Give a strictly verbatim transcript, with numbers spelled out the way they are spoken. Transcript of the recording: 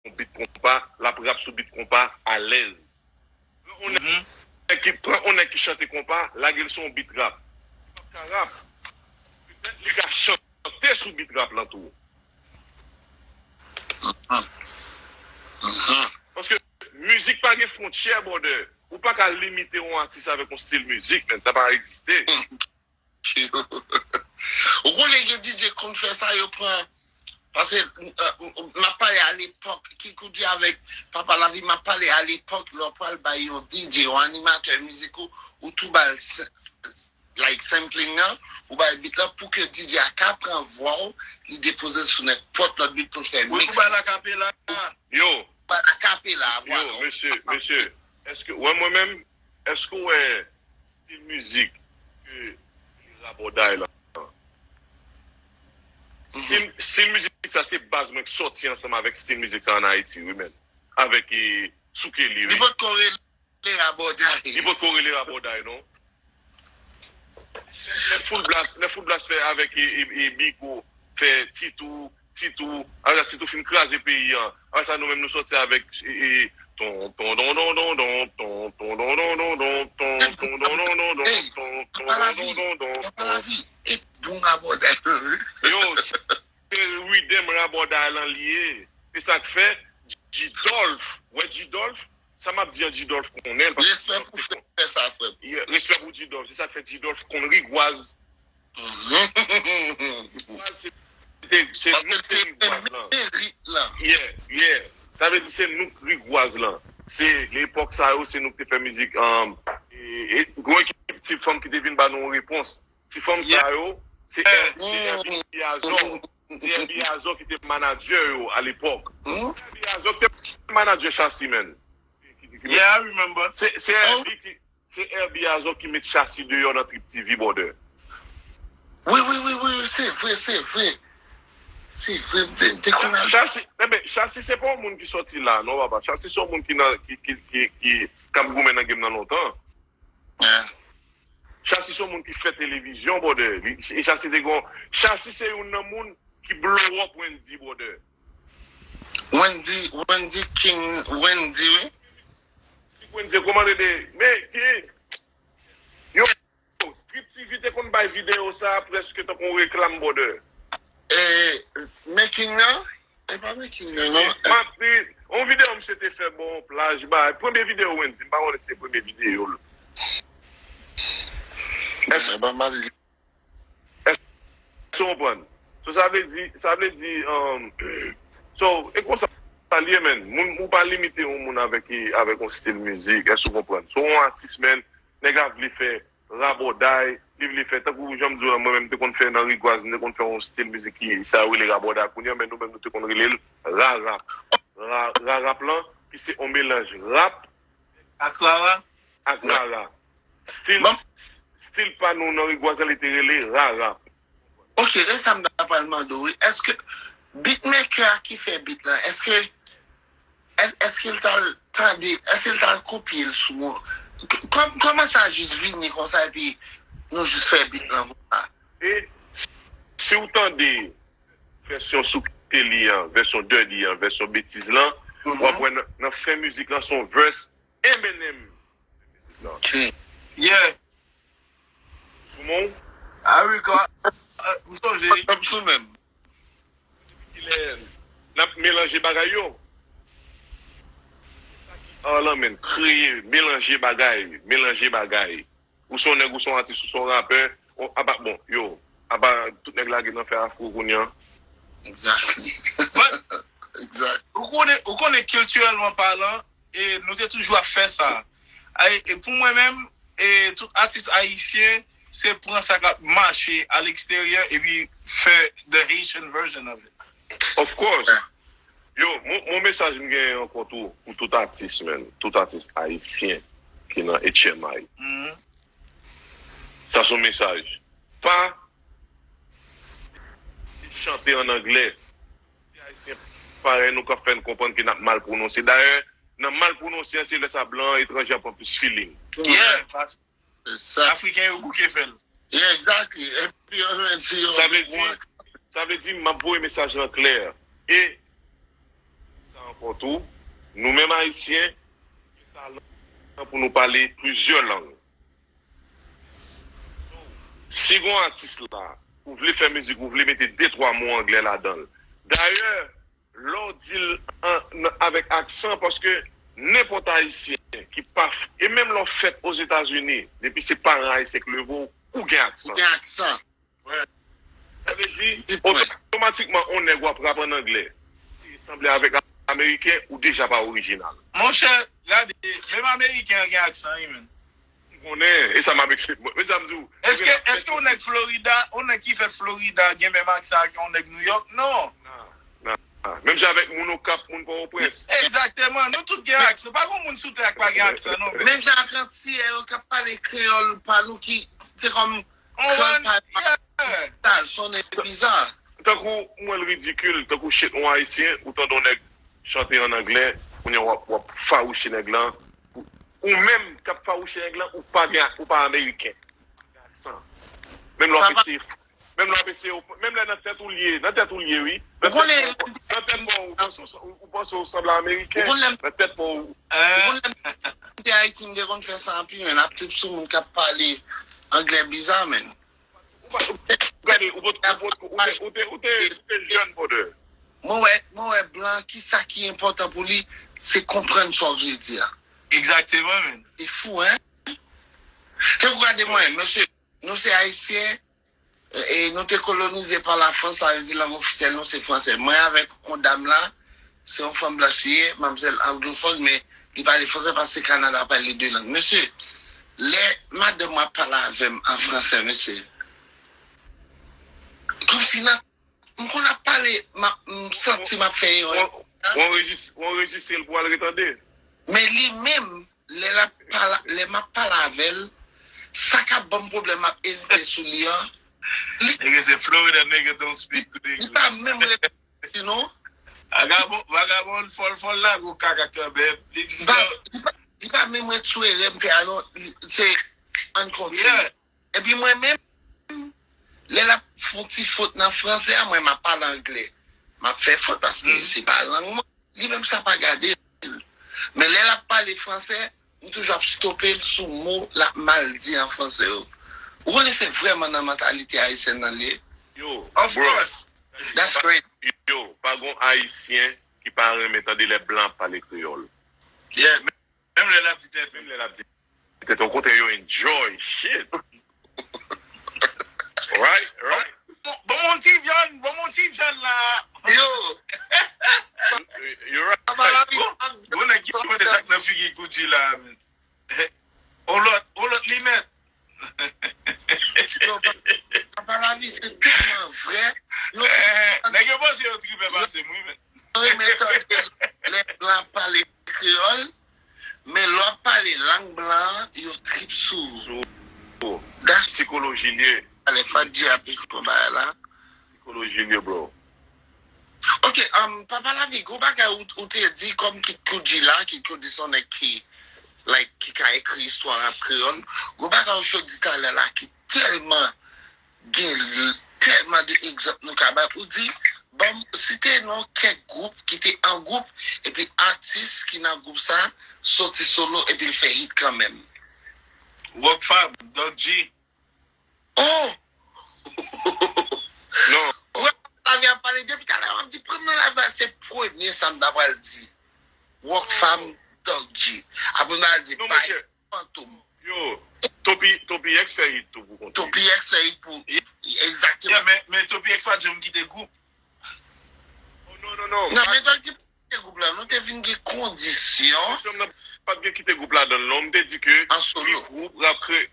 yon beat konpa, l ap rap sou beat konpa alèz. Pran yon nèg ki, pran yon nèg ki chante konpa, lage l sou yon beat rap. Li p ap ka rap. Petèt li ka chante sou beat rap lan tou. Paske mizik pa gen fwontyè, brother. Ou pa ka limite yon atis avèk yon stil mizik, man. Sa pa egziste. Ou konnen gen D J k konn fè sa, yo pran. Paske m ap pale alepòk, Kikoudji avèk Papa Lavi, m ap pale alepòk, lè w pral bay yon D J, yon animatè mizik ou, ou tou ba l like sampling nan, ou ba l beat lan pou ke D J a ka pran vwa w, li depoze l sou nenpòt lòt beat pou l fè mix. Wi, ou ba l akapela. Yo. Ou ba l akapela, vwala. Yo, mesye, mesye, èske, wè mwen menm, èske w wè stil mizik ke li rabòday lan? Stil, stil mizik sa se baz mwen k sòti ansanm avèk stil mizik sa ann Ayiti, wi, man. Avèk e, Soukeli, wi. Li potko rele Rabòday. Li potko rele Rabòday, non. Lè Full Blast, lè Full Blast fè avèk e, e, e Bigo, fè Titou, Titou, apre sa Titou fin kraze peyi an. Apre sa nou menm nou sòti avèk e, e, ton ton don don don don ton ton don don don don ton ton don don don don ton ton don don don ton. E bon Rabòday lan wi. Yo, se riddim Rabòday lan li ye. Se sa k fè G-Dolph, wè G-Dolph, sa m ap di an G-Dolph konnen l. Respè pou frè sa, frè m. Respè pou G-Dolph. Se sa k fè G-Dolph konn rigwaz. Rigwaz se, se, se nou k te rigwaz lan. Yeah, yeah. Sa vle di se nou k rigwaz lan. Se lepòk sa yo, se nou k te fè mizik. Um, e, e, gon ekip ti fanm ki te vin ba nou yon repons. Ti fanm sa yo, se Herby Azor. Se Herby Azor ki te manadjè yo alepòk. Herby Azor ki te manadjè Chasi, man. Yeah, I remember. Se Herby ki, se Herby Azor ki met Chasi deyò nan Trip T V, brother. Wi, wi, wi, wi, se vre, se vre. Se vre, m te, m te konn al. Chasi, enben, Chasi se pa yon moun ki sòti la, non, papa. Chasi se yon moun ki nan, ki, ki, ki, ki, k ap goumen nan game nan lontan. Chasi se yon moun ki fè televizyon, brother. Li, e Chasi te gon, Chasi se youn nan moun ki blow up Wendyy, brother. Wendyy, Wendyy King, Wendyy, wi. King Wendyy, kòman rele? Men, ki, yo, Trip T V te konn bay videyo sa a prèske tankou yon reklam, brother. E, men King nan? E pa Making nan, non. M ap di, yon videyo misye te fè bò yon plaj, bay. Premye videyo Wendyy, m pa konnen si se premye videyo l. Èske w konprann? So, sa vle di, sa vle di, um, so, e konsa li ye, man. Moun, ou pa limite yon moun avèk, avèk yon stil mizik, èske w konprann? So, yon atis, man, nèg la vle fè rabòday, li vle fè, tankou jan m di w la, mwen menm, m te konn fè nan rigwaz, m te konn fè yon stil mizik ki, sa yo rele rabòday kounye a, men nou menm, nou te konn rele l rarap. Ra, rarap lan, ki se yon melanj rap. Ak rara? Ak rara. Stil, stil pa nou nan rigwaz lan, li te rele rarap. Ok, e sa m ta pral mande w, wi. Èske beatmaker a ki fè beat lan, èske, èske l t al tande, èske l t al kopye l sou, kòman sa jis vini konsa epi nou jis fè beat lan konsa? E si w tande vèsyon Soukeli an, vèsyon Duddy an, vèsyon Betiz lan, w ap wè nan, nan fen mizik lan se yon verse Eminem. Yeah. Sou men w? Ah wi, kwa, m sonje. M sou men m. Kilè n ap melanje bagay yo? Sa ki art lan, man, kreye, melanje bagay, melanje bagay. Ou se yon nèg, ou se yon atis, ou se yon rapè, ou, apa, bon, yo, apa tout nèg lage nan fè afro kounye a. Exactly. Exact. Ou konnen, ou konnen kiltirèlman palan, e nou te toujou ap fè sa. E, e pou mwen menm, e tout atis ayisyen, se pran sa k ap mache a leksteryè epi fè the Haitian version of it. Of course. Yo, mon, mon mesaj m genyen ankò tou pou tout atis, man. Tout atis ayisyen ki nan H M I. Sa se yon mesaj. Pa chante an anglè. Se Ayisyen parèy nou k ap fè n konprann ke n ap mal pwononse. Dayè, nan mal pwononse an, se lè sa blan an, etranje an pran plis feeling. Yeah. Afriken yo bouke fè l. Yeah, exactly. Epi yo jwenn si yo. Sa vle di, sa vle di, m ap voye mesaj lan klè. E, sa Bon, tou, nou menm Ayisyen, gen talan pou nou pale plizyè lang. Si gon atis la, ou vle fè mizik, ou vle mete de twa mo anglè ladan l. Dayè, lè w di l an, nan, avèk aksan, paske nenpòt Ayisyen ki pa, f- e menm lè w fèt Ozetazini, depi se paran ayisyen k leve w, ou gen aksan. Ou gen aksan. Sa vle di, otomatikman, on nèg w ap rap an anglè, se sanble avèk Ameriken, ou deja pa orijinal. Monchè, gade, menm Ameriken an gen aksan, wi, menn. M konnen, e sa m ap eksplike. Mezanmi, m di w, èske, èske yon nèg Florida, yon nèg ki fèt Florida gen menm aksan ak yon nèg New York? Non. Menm jan avèk moun Okap, moun Pòtoprens. Egzakteman, nou tout gen aksan. Pa gen moun sou tè a k pa gen aksan, non, men. Menm jan ak Antiyè yo k ap pale kreyòl pa nou ki, se kòm kreyòl pa nou, sa sonnen biza. Tankou m wè l ridikil, tankou shit yon Ayisyen, ou tande yon nèg chante an anglè, kounye a w ap, w ap fawouche nèg lan. Ou, ou menm k ap fawouche nèg lan, ou pa gen, ou pa Ameriken. Menm lè w ap eseye, menm lè w ap eseye, menm lè nan tèt ou l ye, nan tèt ou l ye, wi. Nan tèt pa w, nan tèt pa w, ou panse w, ou panse w sanble a Ameriken. Nan tèt pa w. Ou konn lè m te Ayiti, m te konn fè sa anpil, men ap trip sou moun k ap pale anglè biza, men. Ou pa, ou, gade, ou pot, ou pot, ou te, ou te, ou te, ou te jèn, brother. Mwen wè, mwen wè blan, kisa ki enpòtan pou li, se konprann sa w vle di a. Egzakteman, men. Se fou, en? Tankou gade mwen, mesye, nou se Ayisyen, e, e nou te kolonize pa Lafrans, sa vle di lang ofisyèl nou se fransè. Mwen avèk yon dam la, se yon fanm blanch li ye, manmzèl anglofòn, men li pale fransè paske Kanada pale de lang. Mesye, lè madanm mwen ap pale avè m an fransè, mesye, kòmsi nan, m konn ap pale, m ap, m santi m ap fè erè. Ou, ou anrejis-, ou anrejistre l pou w al retande. Men li menm, lè l ap pale, lè m ap pale avè l, sa k ap ban m pwoblèm, m ap ezite sou li an. Li, nèg se Florida nigga don't speak good English. Li pa menm ret sou non. Vagabon, vagabon fòl fòl la, gwo kaka kanmenm. Li di baz, li pa, li pa menm ret sou erè m fè a non. Li, se, ann kontinye. Yeah. Epi mwen menm, lè l ap fè yon ti fot nan fransè a, mwen m ap pale anglè. M ap fè fot paske se pa lang mwen. Li menm sa pa gade l. Men lè l ap pale fransè, m toujou ap stope l sou mo l ap mal di an fransè yo. Ou konnen se vrèman nan mantalite ayisyèn nan li ye. Yo, of course. That's great. Yo, pa gon Ayisyen ki pa renmen tande lè blan ap pale kreyòl. Yeah, menm lè l ap di tenten. Menm lè l ap di tenten, okontrè, yo enjoy shit. Right, right. Bon, bon, mon ti vyann, bon, mon ti vyann la. Yo. You're right. Bon, bon, nèg ki mande sa k nan figi Koudji la, men. On lòt, on lòt li mèt. Yo, pa, pa lavi, se tèlman vrè. Yo, eh, nèg yo panse yo tripè pase m, wi, men. Yo renmen tande lè blan ap pale kreyòl, men lè w ap pale lang blan an, yo trip sou ou. Sou ou. That's sikoloji l ye. Ale, Fadji ap ekri yon bagay la. Sikoloji l ye, bro. Ok, um, Papa Lavi, gwo bagay ou, ou te di kòm Kid Cudi la, Kid Cudi se yon nèg ki, like, ki ka ekri istwa rap kreyòl. Gwo bagay ou sot di talè la ki tèlman gen l-, tèlman de egzanp nou ka bay. Ou di, ban m site non kèk gwoup ki te an gwoup, epi atis ki nan gwoup sa soti solo, epi l fè hit kanmenm. Rockfam, Doc G. Oh! Non. Wè, Lavi ap pale depi talè, w ap di, pran nan lavi a, se premye sa m ta pral di. Rockfam, Doc G. Apre m ta di, non, bay monchè. Fantom. Yo, Topi, Topi X fè hit tou pou kont li. Topi X fè hit pou, egzakteman. Yeah, men, men Topi X pa t janm kite gwoup. Oh, non, non, non. Non, men Doc G pa t kite gwoup la, nou te vin gen kondisyon. Kondisyon nan pa t gen kite gwoup ladan l, non. M te di ke li gwoup rap kre-,